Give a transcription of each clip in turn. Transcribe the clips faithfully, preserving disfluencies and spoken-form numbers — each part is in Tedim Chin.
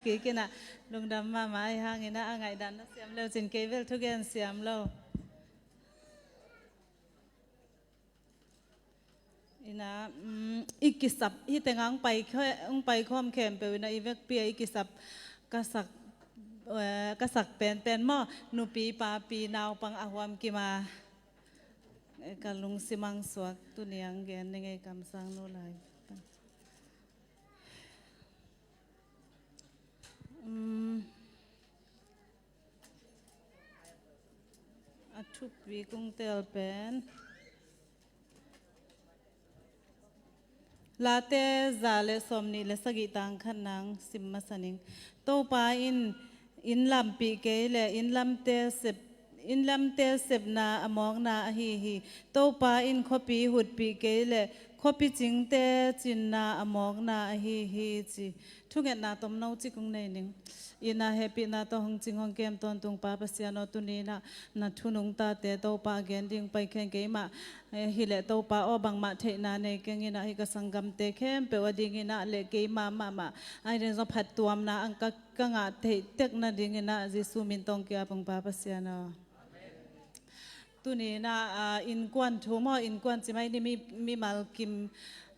Kik inah lungdam mahmah ahi hang inah a ngaihdan na siam leu cin kei bel thugen siam lo. Inah, mm, i kisap, hih tengah hong pai khe-, hong pai khawm khempeuh inah i vekpi ah i kisap ka sak, eh, ka sak penpen maw, nupi, papi, naupang a huam kim a, eh, ka lungsim hong suak tuni hong gen ning ei, kamsang nu lai. Mm. A thupi kong tel pen Late za le sawmnih le sagih tang khat nang sim masa ning. Topa in inn lampih kei le inn lamte sep, inn lamte sepna a mawkna ahi hi. Topa in khuapi hutpih kei le khuapi cingte cinna a mawkna ahi hi, ci. Thungetna tomno cik hong nei ning. Inah hehpihna tawh hong cing hong kem tawntung Pa Pasian aw, tuni inah na thu nungtate Topa a gen ding pai khen keimah, eh, hileh Topa aw, bangmah theihna nei keng inah hih ka sanggamte khempeuh a ding inah le keimah mahmah a ding zong phattuamna ang ka, ka ngah theih tek nading inah Jesu min tawh kiap ung Pa Pasian aw. Tuni inah, ah, innkuan thu maw, innkuan ci mai ni, mi, mimal kim,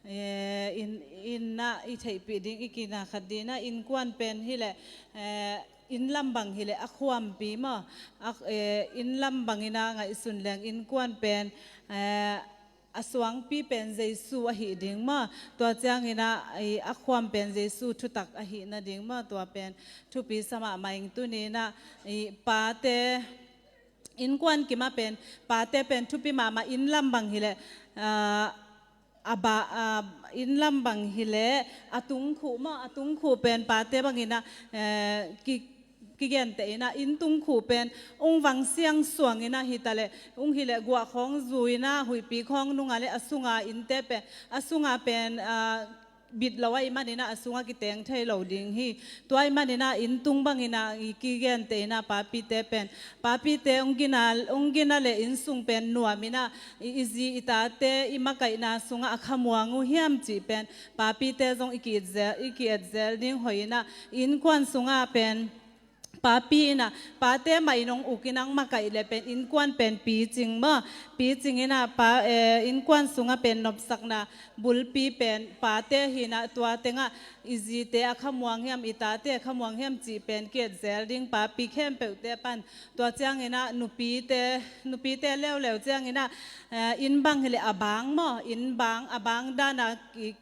eh, in, inah i theihpih ding i kina khat ding inah innkuan pen hileh, eh, inn lam bang hileh a khuampi maw, a, eh, inn lam bang inah ngaihsun leng innkuan pen, eh, a suangpi pen Jesu ahi ding maw, tua ciang inah i a khuam pen Jesu thutak ahi nading maw, tua pen thupi sa mahmah ing. Tuni inah i pate, innkuan kim ah pen pate pen thupi mahmah. Inn lam bang hileh, ah, a ba, ah, inn lam bang hileh a tungkhuh maw, a tungkhuh pen pate bang inah, eh, ki, kigenteh inah inn tungkhuh pen ung vang siang suang inah hitaleh, ung hileh guah khawng zu inah huihpi khawng nung ah le a sunga innte pen, a sunga pen, ah, bit lo ahih man inah a sungah kiteng thei lo ding hi. Tua ahih man inah inn tung bang inah i kigenteh inah papite pen, papite hong gina, hong gina le inn sung pen nuam inah i, i zi i tate i makaihna sungah a khamuang uh hiam cih pen papite zong i ki-et zel, i ki-et zel ding hoih inah innkuan sungah pen papi inah, pate mah in hong uk inah hong makaih le pen innkuan pen picing maw, picing inah pa, eh, innkuan sungah pen nopsakna bulpi pen pate hi inah, tua tengah i zite a khamuang hiam, i tate a khamuang hiam cih pen ki-et zel ding papi khempeuhte pan. Tua ciang inah nupite, nupite leuleu ciang inah, eh, inn bang hileh a bang maw, inn bang, a bang dan a ki,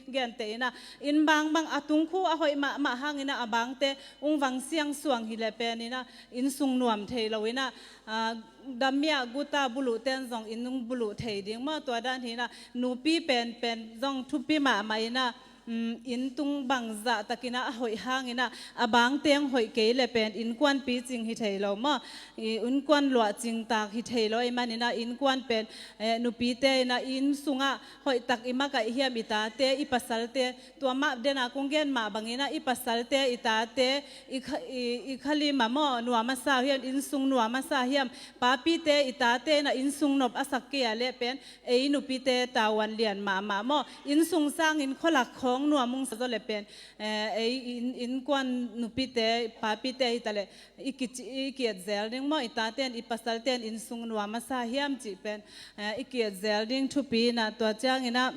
kigenteh inah inn bang bang a tungkhuh a hoih mahmah hang inah a bangte ung vang siang suang hileh pen inah inn sung nuam thei lo inah, ah, damiah guta buluh ten zong inn ung buluh thei ding maw, tua dan hi inah nupi pen, pen zong thupi mahmah inah, um, inn tung bang zahtak inah a hoih hang inah a bangte hong hoih kei le pen innkuan picing hi thei lo maw, i innkuan luahcing tak hi thei lo ahih man inah innkuan pen, eh, nupite inah inn sungah hoihtak i makaih hiam, i tate, i pasalte, tua mah dena kong gen mah bang inah i pasalte, i tate, i kha, i, i khalim ah maw nuam a sa hiam, inn sung nuam a sa hiam, papite, i tate inah inn sung nop a sak kei ah le pen ei nupite tavuan lian mahmah maw, inn sung sangin khualak khawng nuam ung sa zaw le pen, eh, ei inn, innkuan nupite, papite hitaleh i ki, i ki-et zel ding maw, i tate in, i pasalte in inn sung nuam a sa hiam cih pen, eh, i ki-et zel ding thupi inah. Tua ciang inah,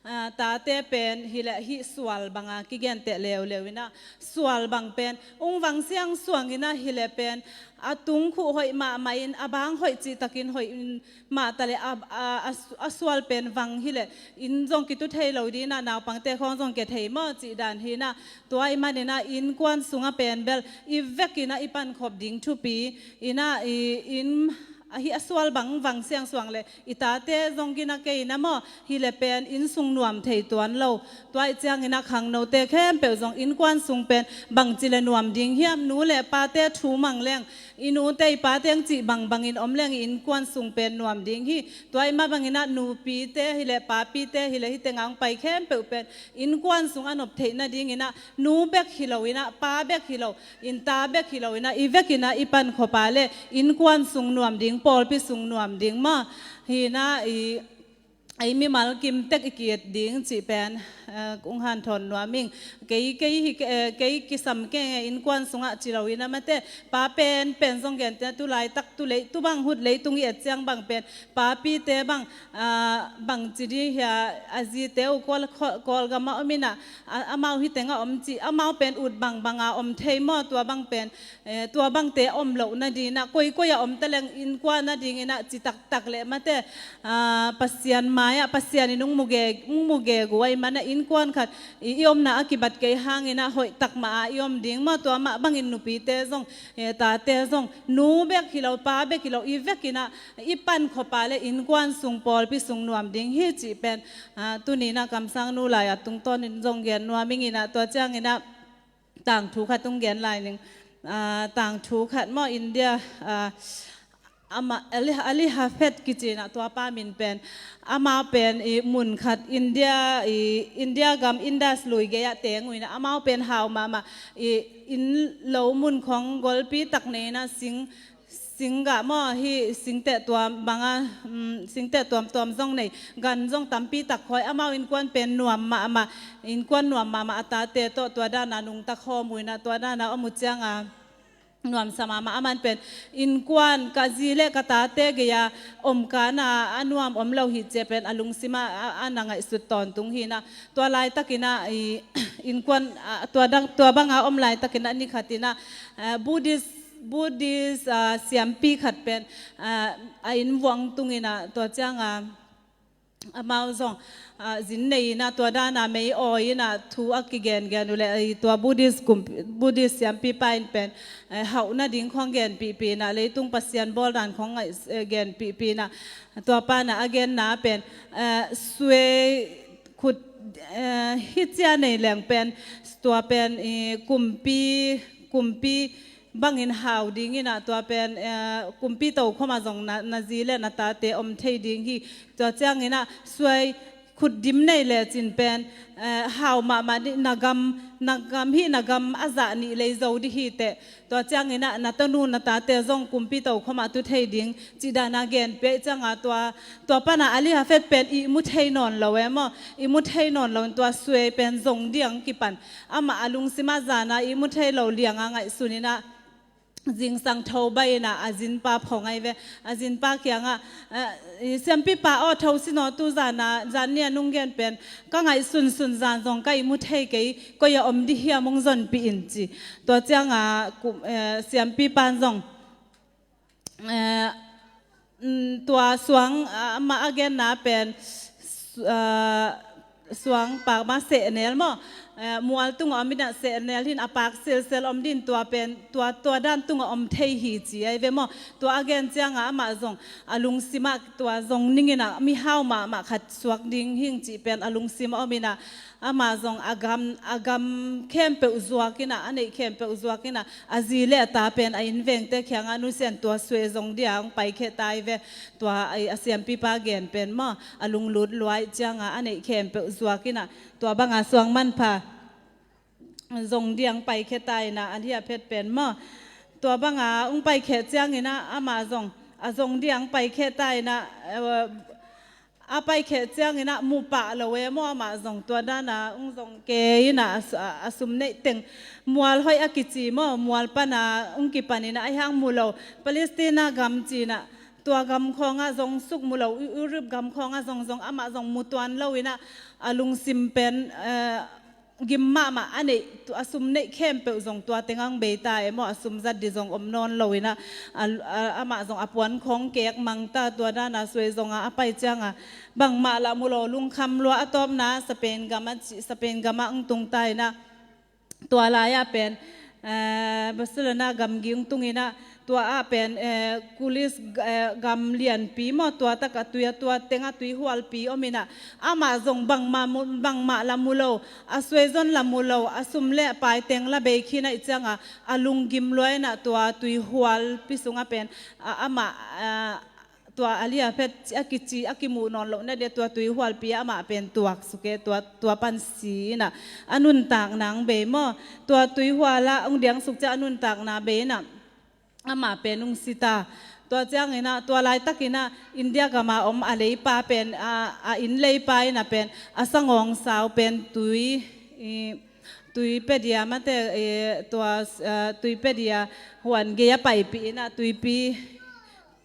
ah, tate pen hileh hih sual banga kigenteh leuleu inah sual bang pen ung vang siang suang inah hileh pen a tungkhuh hoih mahmah in, a bang hoih cihtakin hoih in mah taleh a, a, a, a sual pen vang hileh inn zong kitu thei lo ding inah, naupangte khawng zong kia thei maw cih dan hi inah. Tua ahih man inah innkuan sungah pen bel i vek inah i pankhop ding thupi inah, i inn ahi a sual bang vang siang suang le i tate zong gina kei inah maw, hileh pen inn sung nuam thei tuan lo. Tua ahih ciang inah khangnote khempeuh zong innkuan sung pen bangci le nuam ding hiam, nu le pate thu mang leng, i nute i pate hong cih bangbangin om leng i innkuan sung pen nuam ding hi. Tua ahih mah bang inah nupite hileh papite hileh hih tengah hong pai khempeuh pen innkuan sung a nop theih nading inah nu bek hi lo inah, pa bek hi lo, innta bek hi lo inah, i vek inah i pankhop a le innkuan sung nuam ding, pawlpi sung nuam ding maw. Hi inah i ei mimal kimtek i ki-et ding cih pen, eh, kong hanthawn nuam ing. Kei, kei hi, eh, kei kisam kei nge innkuan sungah ci lo in a mate, pa pen pen zong gen te tu laitak tu lei, tu bang hut leitung i et ciang bang pen, papite bang, ah, bang ci di hia, a zite uh Kawl, Kawl, Kawlgam ah om in a, a, amau hi tengah om cih, amau pen ut bang banga om thei maw, tua bang pen, eh, tua bangte om loh nading in a, koikoi a om ta leng innkuan nading in a, ci taktak leh mate, ah, Pasian mai-ah, Pasian in hong mu ge, hong mu ge gu ahih man a innkuan khat, i, i omna a kibat kei hangin a hoih tak mah a i om ding maw, tua mah bangin nupite zong, eh, tate zong, nu bek hi lo, pa bek hi lo, i vekin a, i pan khop a leh innkuan sung pawlpi sung nuam ding hi cih pen, ah, tuni in a kamsang nu lai a tungtawnin zong gen nuam ing in a, tua ciangin a, tangthu khat hong gen lai ning. Ah, tangthu khat maw India, ah, amah Ali, Ali Hafez kici in a tua pa min pen. Amau pen i mun khat India, i India gam Indus lui gei ah teng uh in a amau pen hau mahmah i inn lo mun khong golpi tak nei in a sing, sing gah maw hi singteh tuam banga, um, singteh tuamtuam zong nei, gan zong tampi tak khawi, amau innkuan pen nuam mahmah, innkuan nuam mahmah a tate tawh tua dan a nungta khawm uh in a tua dan a om uh ciang a nuamsa mahmah. Aman pen innkuan ka zi le ka tate gei a om ka na a nuam om lo hi cia pen a lungsim a, a, a na ngaihsut tawntung hi in a tua laitakin a i, innkuan, ah, tua dang, tua banga om laitakin a ni khatin a, ah, Buddhist, Buddhist, ah, siampi khat pen, ah, a inn vuang tung in a tua ciang a amau zong, ah, zin nei in a tua dan a mei awi in a thu a kigengen uh leh i tua Buddhist kum, Buddhist siampi pa in pen, eh, hauh nading khong genpihpih in a leitung Pasian bawl dan khong ngaih, eh, genpihpih in a tua pa in a a genna pen, eh, suai khut, eh, hi cia nei leng pen tua pen i kumpi, kumpi bangin hau ding in a tua pen, eh, kumpi tokhom a zong na, na zi le na tate om thei ding hi. Tua ciangin a suai khut dim nei lecin pen, eh, hau mahmah dih, na gam, na gam hi na gam a zah nih lei zo dih hi teh. Tua ciangin a na tanu na tate zong kumpi tokhom a tu thei ding cih dan a genpih ciang a tua, tua pan a Ali Hafez pen ihmu thei nawn lo e maw, ihmu thei nawn lo in tua suai pen zong ding kipan. Amah a lungsim a zan a ihmu thei lo liang a ngaihsun in a zingsang tho bai in a a zinpa phong ahi ve. A zinpa kiang a, eh, i siampipa aw, tho sin aw, tu zan a, zan ni a nung gen pen ka ngaihsunsun zan zong ka ihmu thei kei, koi a om dih hiam hong zonpih in ci. Tua ciang a kum, eh, siampipa in zong, eh, mm, tua suang, ah, amah a genna pen, su-, ah, suang pakma sehnel maw, eh, mual tungah om in a sehnel hi in a pak silsel om dih in tua pen, tua, tua dan tungah om thei hi ci ahi ve maw. Tua a gen ciang a amah zong a lungsim ah tua zong ning in a mihau mahmah khat suak ding hing cih pen a lungsim ah om in a amah zong a gam, a gam khempeuh zuak in a, a neih khempeuh zuak in a, a zi le a ta pen a inn vengte kiang a nusia in tua suai zong ding a hong paikhia ta hi ve. Tua a, a siampipa gen pen maw, a lunglut lua ahih ciang a, a neih khempeuh zuak in a, tua bang a suang manpha zong ding a hong paikhia ta in a, a hia phet pen maw. Tua bang a hong paikhia ciangin a, amah zong a zong ding a hong paikhia ta in a, eh, a paikhia ciangin a mu pah lo e maw, amah zong tua dan a hong zong kei in a, a su-, a, a sum neih teng mual hoih a kici maw, mual pan a hong kipan in a, ahi hang mu lo, Palestina gam ci in a, tua gam khawng ah zong suk mu lo, Eu-, Europe gam khawng ah zong, zong amah zong mu tuan lo in a, a lungsim pen, eh, gim mahmah a neih, tu-, a sum neih khempeuh zong tua teng a hong bei ta e maw, a sum zat ding zong om nawn lo in a, a, a, amah zong a puan khawng kek mang ta, tua dan a suai zong a, a pai ciang a, bangmah lah mu lo, lungkham lua, a tawpna Spain gam a ci, Spain gam ah hong tung ta in a, tua lai ah pen, eh, Barcelona gamgi hong tung in a, tua ah pen, eh, Kulis, eh, gam lianpi maw, tua tak a tui a, tua teng a tuihualpi om in a, amah zong bangmah mu-, bangmah lah mu lo, a suai zon lah mu lo, a sum le pai teng lah bei khin ahih ciang a, a lunggim lua in a tua tuihualpi sung ah pen, a, amah, a, tua a lia phet a kici, a kimuh nawn loh na ding a tua tuihualpi ah amah pen tuak suk e, tua, tua pan si in a, a nuntakna hong bei maw, tua tuihual ah hong diang suk ciang a nuntakna bei in a, amah pen hong si ta. Tua ciangin ah, tua laitakin ah India gama om a leipa pen, a, a inn leipa in ah pen a sangawngsau pen tui, i, tui pedia mate, i, tua, a, tui pedia huan gei a paipih in ah tuipi,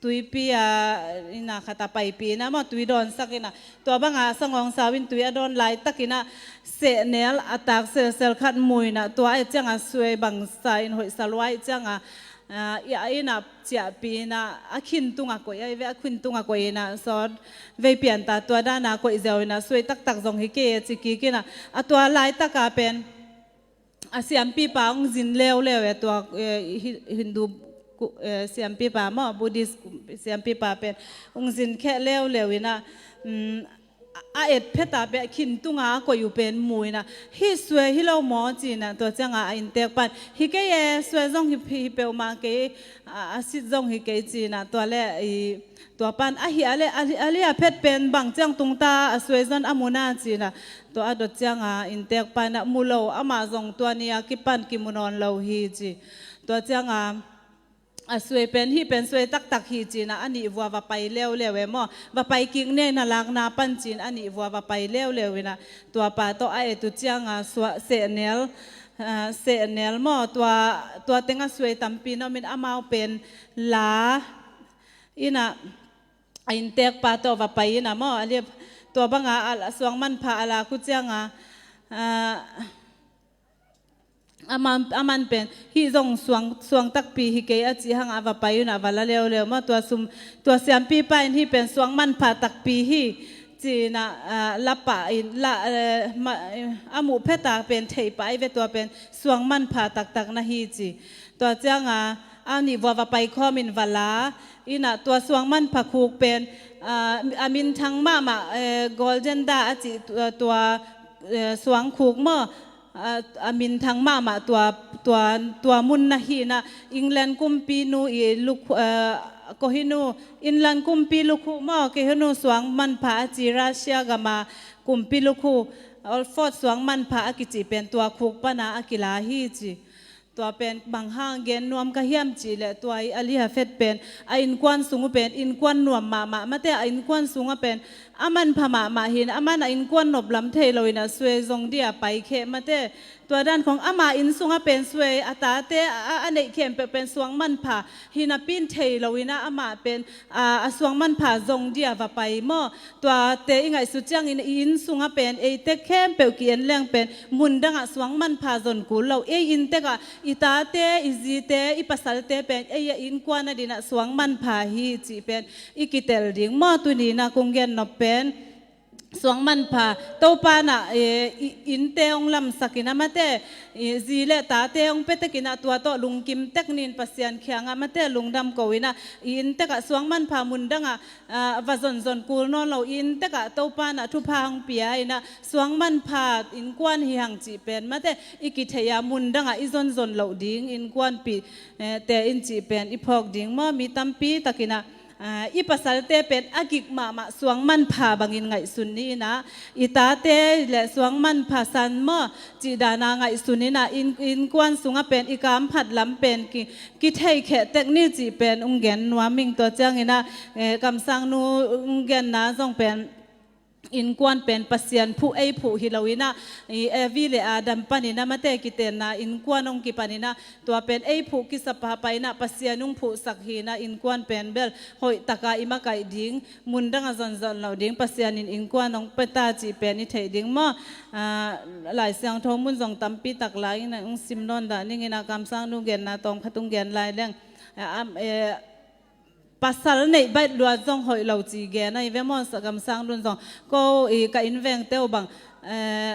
tuipi a, in ah khat a paipih in ah maw tui dawnsak in ah, tua banga sangawngsau in tui a dawn laitakin ah sehnel a tak selsel khat mu in ah, tua ahih ciangin suai bangsa in hoihsa lua ahih ciangin, a, i a in ah ciahpih in ah a khin tungah koih ahi ve, a khin tungah koih in ah sawt vei pian ta, tua dan a koih ziau in ah suai taktak zong hi kei e ci kik in ah, a tua laitaka pen a siampipa hong zin leuleu e, tua, eh, Hi-, Hindu ku-, eh, siampipa maw, Buddhist siampipa pen hong zin kheh leuleu in ah, um, a, a et pheta pen khin tunga a koih uh pen mu in ah, hih suai hi lo maw ci in ah, tua ciangin a inntekpan, hi kei e, suai zong hi, hi peuhmah kei, a, a sit zong hi kei ci in ah, tua leh i, tua pan ahi a leh, a, a leh a phet pen bang ciang tung ta a suai zon a mu na ci in ah, tua a dot ciangin inntekpan ah mu lo, amah zong tua ni a kipan kimu nawn lo hi ci. Tua ciangin a suai pen, hih pen suai taktak hi ci in ah a nih vua va pai leuleu e maw. Va pai kik ni a, na lakna pan ci in a nih vua va pai leuleu in ah, tua pa tawh a et uh ciangin sua-, sehnel, a, sehnel maw, tua, tua teng ah suai tampi na om in amau pen la in ah a inntekpa tawh va pai in ah maw, a liap, tua banga a, a suang manpha a lak uh ciangin, a, a man, a man pen hih zong suang, suang takpi hi kei a cih hangin a va pai un ah va la leuleu maw, tua sum, tua siampipa in hih pen suang manpha takpi hi ci in ah, a, la pah in, la, eh, ma, eh, a muh pheta pen thei pah ahi ve, tua pen suang manpha taktak na hi ci. Tua ciangin a nih vua va pai khawm in va la in ah, tua suang manpha khuk pen, a, a minthang mahmah, eh, Golden Da a cih tua, tua, eh, suang khuk maw, a, a minthang mahmah tua, tua, tua mun na hi in ah, England kumpinu i lukhu, eh, ko hi nu, England kumpi lukhu maw, kei hi nu suang manpha a ci, Russia gama kumpi lukhu, Oxford suang manpha a kici pen tua khuk pana a kila hi ci. Tua pen bang hang gen nuam ka hiam cih leh, tua i a liha phet pen a innkuan sung uh pen innkuan nuam mahmah mate, a innkuan sungah pen a manpha mahmah hi in, a man a innkuan nop lam thei lo in ah suai zong dia pai kheh mate. Tua dan khong ama inn sungah pen suai a tate a, a neih khempeuh pen suang manpha hi napi in thei lo in ah amah pen, a, a suang manpha zong dia va pai maw. Tuate i ngaihsut ciangin i inn sungah pen eite khempeuh ki-en leng pen mun dangah suang manpha zon kul lo. Ei inntekah i tate, i zite, i pasalte pen ei a innkuan a dinah suang manpha hi cih pen i kitel ding maw. Tuni in ah kong gen nop pen suang manpha, Topa in ah, e, i, innte hong lamsak in ah mate, i, zi le tate hong pia tek in ah tua tawh lungkim tek ni in Pasian kiangah mate lungdam ko in ah, i inntekah suang manpha mun dangah, a, va zonzon kul nawn lo, i inntekah Topa in ah thupha hong pia in ah suang manpha innkuan hi hang cih pen mate i kitheih a, mun dangah i zonzon loh ding innkuanpih, eh, te in cih pen i phawk ding maw. Mi tampi tak in ah, a, i pasalte pen a gik mahmah suang manpha bangin ngaihsun ni in ah, i tate le suang manpha san maw cih dan a ngaihsun in ah, inn, innkuan sungah pen i kamphat lam pen ki, kithei kheh tek ni cih pen hong gen nuam ing. Tua ciangin ah, eh, kamsangnu hong genna zong pen innkuan pen Pasian phuh, ei phuh hi lo in ah, i Evi le Adam panin ah mate kitenna innkuan hong kipan in ah, tua pen ei phuh kisa pahpah in ah Pasian hong phuhsak hi in ah, innkuan pen bel hoih taka i makaih ding, mun dangah zonzon loh ding, Pasian in innkuan hong pia ta cih pen i theih ding maw. A, Lai Siangtho mun zong tampi tak lai in ah hong sim nawn dah ning in ah, kamsangnu genna tawm khat hong gen lai leng. A, am, e, pasal neih baih luat zong hoih lo ci gen ahi ve maw, kamsangnu in zong. Ko, i, ka inn vengte uh bang, eh,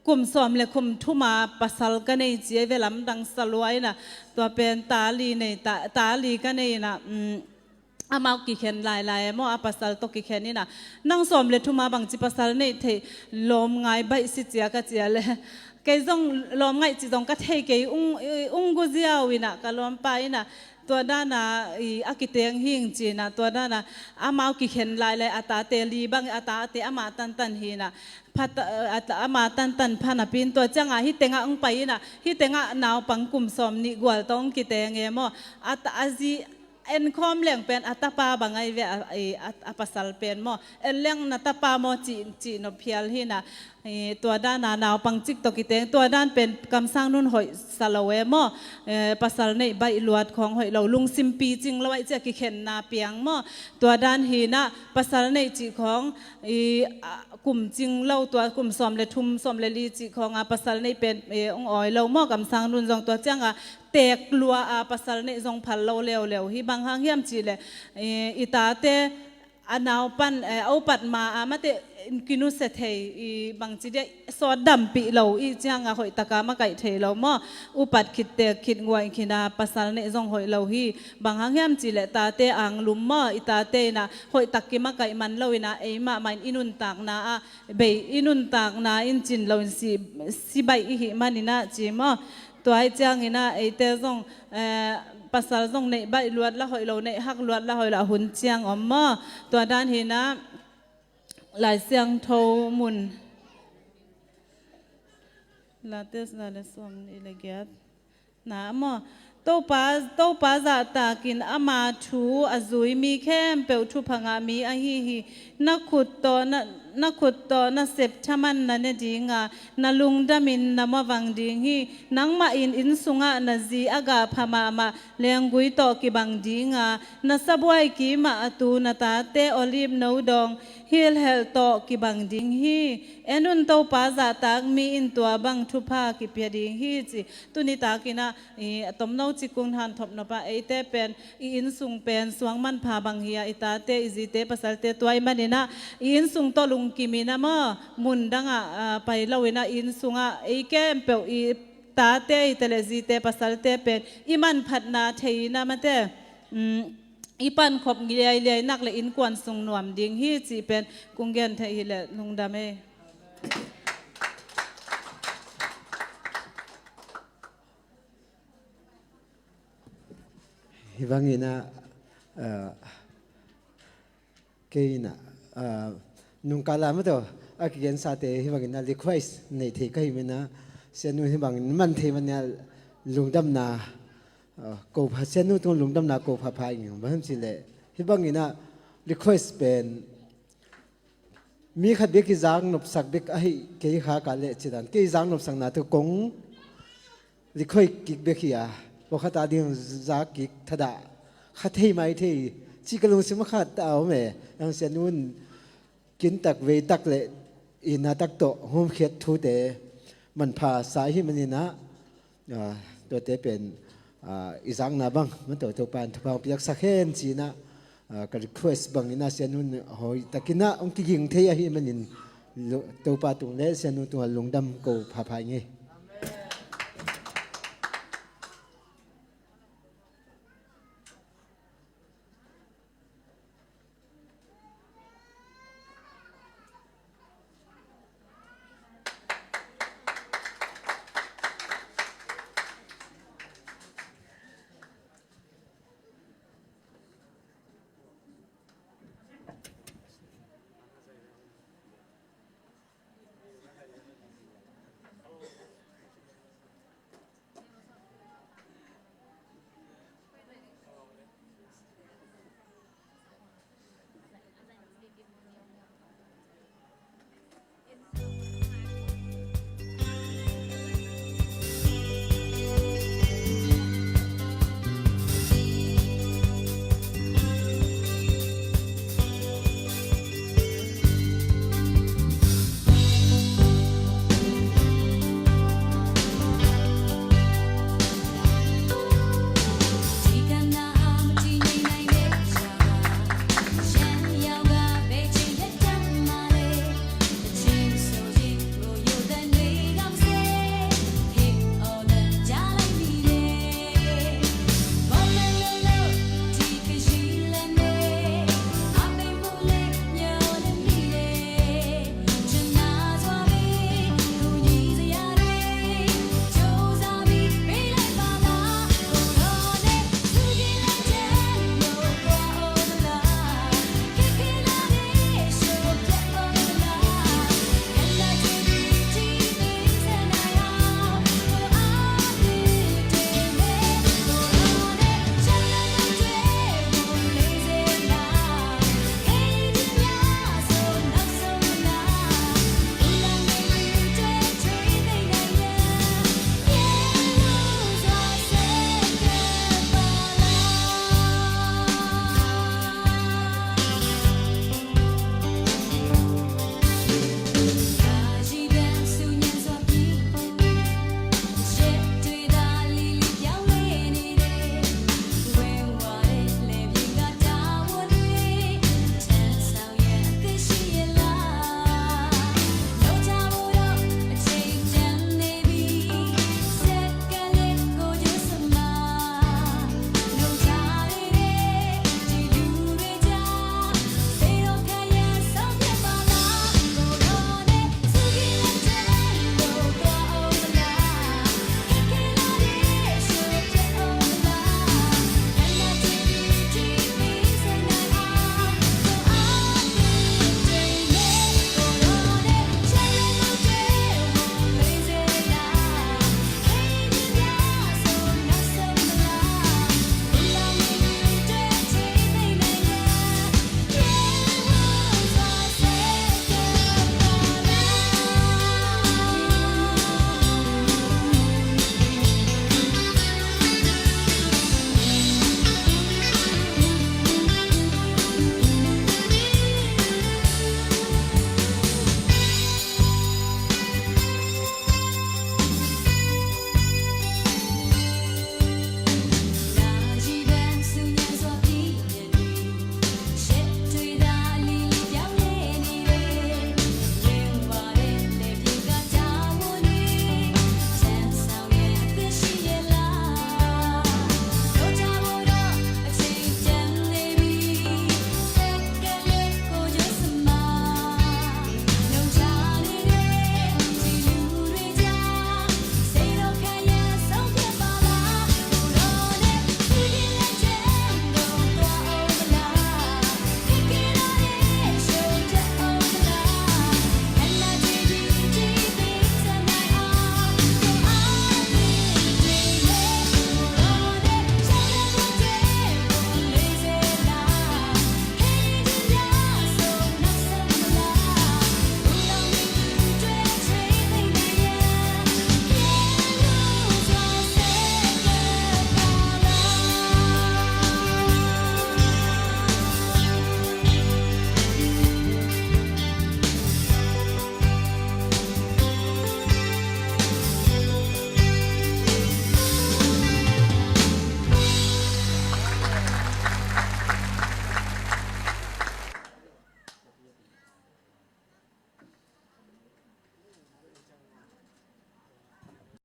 kum sawm le kum thum a pasal ka nei ci ahi ve, lamdang sa lua in ah, tua pen ta li nei, ta, ta li ka nei in ah, um, amau kikhen lailai e maw, a pasal tawh kikhen in ah, nang sawm le thum a bangci pasal neih theih lawm ngai baih si cia ka ci a leh, kei zong lawm ngaih ci zong ka thei kei, ung, ung gu ziau in ah, ka lawmpa in ah, tua dan a, i, a kiteng hing ci in ah, tua dan a, amau kikhen lailai, a tate li bang, a tate amah tantan hi in ah, phat, a, a, amah tantan pha napi in, tua ciangah hih tengah hong pai in ah, hih tengah naupang kum sawm nih gual tawh hong kiteng e maw, a ta, a zi, En khawm leng pen a tapa bang ahi ve, a, a, a, a pasal pen maw. En leng na tapa maw cih, cih nop phial hi na. Eh, tua dan a naupang cik tawh kiteng, tua dan pen kamsang nun hoih sa lo e maw. Eh, pasal neih baih luat khawng hoih lo, lungsim picing lo ahih ciang kikhenna piang maw. Tua dan hi na, pasal neih cih khawng, i, a, kum cing lo, tua kum sawm le thum, sawm le li cih khawng a pasal neih pen, eh, hong awi lo maw, kamsang nun zong tua ciang a teek lua a pasal neih zong phal lo leuleu hi. Bang hang hiam cih leh, eh, i tate a naupan, eh, a upat ma a mate kinusia thei, i bangci dia sawt dampih lo i ciang a hoih taka makaih thei lo maw. Upat khit teek khit nguai khin a pasal neih zong hoih lo hi. Bang hang hiam cih leh tate anglum maw, i tate in a hoih tak kimakaih man lo in a, ei mahmah in i nuntakna ah bei i nuntakna in cin lo in si, si baih i hih man in a ci maw. Tua ahih ciang in a eite zong, eh, pasal zong neih baih luat la hoih lo, neih hak luat la hoih lo, a hun ciang om maw. Tua dan hi na, Lai Siangtho mun. Late za le sawm nih le giat. Na maw. Topa, Topa zahtakin ama thu a zui mi khempeuh thupha ngah mi ahi hi. Na khut tawh na, na khut tawh na sep thaman na ne ding a, na lungdamin na mavang ding hi. Nangmah in inn sungah na zi a gah pha mahmah lenggui tawh kibang ding a, na sabuai kimah a tu na tate olive no dawng hilhelh tawh kibang ding hi. En un, Topa zahtak mi in tua bang thupha kipia ding hi ci. Tuni takin a, i, a tomno cik kong hanthot nop a, eite pen i inn sung pen suang manpha bang hi a, i tate, i zite, pasalte tua ahih manin a, i inn sung tawh lungkim in a maw, mun dang ah, a, pai lo in a, i inn sung ah ei khempeuh, i tate, i te le zite, pasalte pen i manphatna thei in a mate, um, i pankhop liailiai nak le innkuan sung nuam ding hi cih pen kong gen theih hi leh lungdam ei. Hih bangin a, ah, kei in a, ah, nungkal a mate a kigensate hih bangin a request nei thei ka hih manin a, Sianu hih bangin man thei manin a lungdamna, ah, ko pha, Sianu tung lungdamna ko pha pha ing. Bang hiam cih leh hih bangin a request pen mi khat bek i zak nopsak bek ahi kei kha ka leh ci dan. Kei zak nopsakna tu kong likhoih kik bek hi a, pawlkhat a ding zak kik thadah kha thei mai thei ci ka lungsim a khat a om e. Ang Sianu in kintak veitak le i natak tawh humkhiat thute manpha sa ahih manin a, ah, tuate pen, ah, i zakna bang man tawh Topa in thupha piaksak hen ci-in a, ah, ka request bangin a Sianu in hoih takin a hong kiging thei ahih manin lu-, Topa tung le Sianu tungah lungdam ko phapha ing ei.